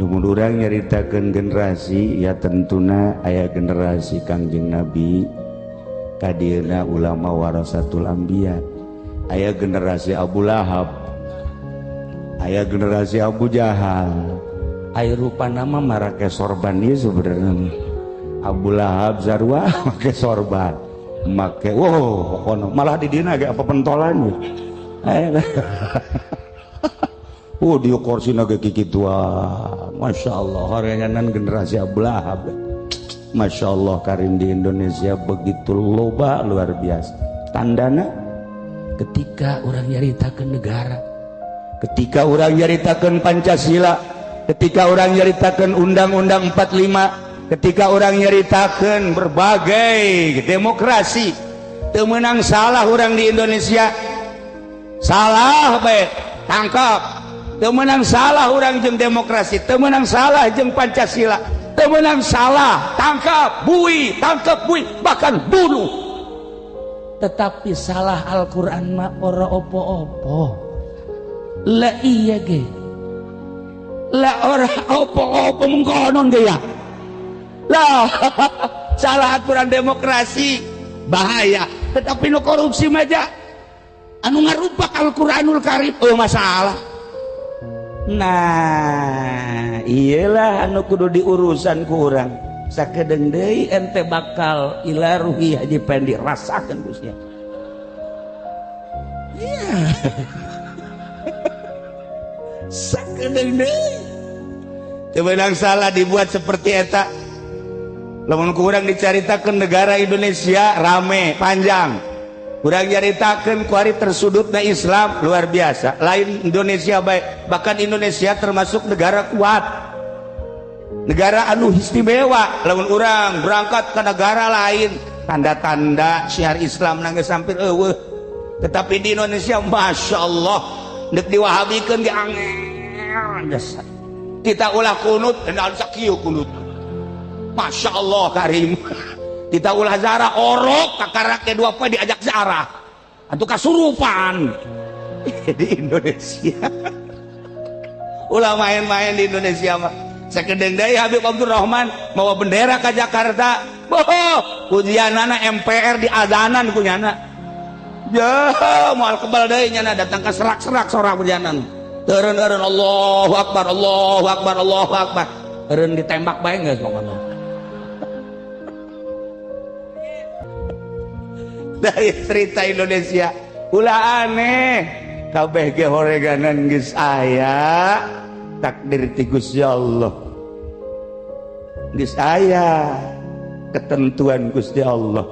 Lamun urang nyaritakeun generasi, ya tentuna aya generasi Kangjeng Nabi, kadieuna ulama warasatul anbiya, aya generasi Abu Lahab, aya generasi Abu Jahal. Aya rupa nama marake sorban ieu sebenarnya. Abu Lahab sarua make sorban, make wow pokona malah di dina ge apa pentolan. Oh, dia kursi naga kikituan. Masya Allah, horenganan generasi Abu Lahab. Masya Allah, karim di Indonesia begitu loba, luar biasa. Tandana ketika orang nyaritakeun negara, ketika orang nyaritakeun Pancasila, ketika orang nyaritakeun Undang-Undang 45, ketika orang nyaritakeun berbagai demokrasi, teu meunang salah orang di Indonesia. Salah bae, tangkap. Teu meunang salah orang jeung demokrasi, teu meunang salah jeung Pancasila, teu meunang salah, tangkap, bui, tangkap, bui, bahkan bunuh. Tetapi salah Al-Quran mah ora opo-opo. Lah iya ge, lah ora opo-opo mengkonon ge ya. Lah salah aturan demokrasi bahaya, tetapi nu korupsi mah anu ngarupak Al-Quranul Karim, oh masalah. Nah, iyalah anu kudu diurusan ku urang. Sakedeung deui ente bakal ila ruhi Haji Pendi rasakeun Gusti. Iya. Sakedeung deui. Teu meunang salah dibuat seperti eta. Lamun ku urang dicaritakeun negara Indonesia rame panjang. Kurang nyaritakeun kuari tersudutna Islam luar biasa. Lain Indonesia baik, bahkan Indonesia termasuk negara kuat, negara anu istimewa. Lamun urang berangkat ke negara lain, tanda-tanda syiar Islam nangis hampir eueuh. Tetapi di Indonesia, masya Allah, nek diwahabikeun ge angel. Kita ulah kunut dan sakieu kunut. Masya Allah karim. Kita ulah zara orok kakarak ke dua poe diajak zara atau kasurupan di Indonesia. Ulah main-main di Indonesia mah. Sakedeung deui Habib Abdul Rahman mawa bendera ke Jakarta. Boh, ujianana MPR di adanan kunyana. Ya, moal kebal deui nyana datang ke serak-serak sorak ujianan. Eureun-eureun Allahu Akbar, Allahu Akbar, Allahu Akbar. Eureun ditembak bae geus pokona. Dari cerita Indonesia ulah aneh, kabeh ge horeganan geus aya takdir ti Gusti Allah, geus aya ketentuan Gusti Allah.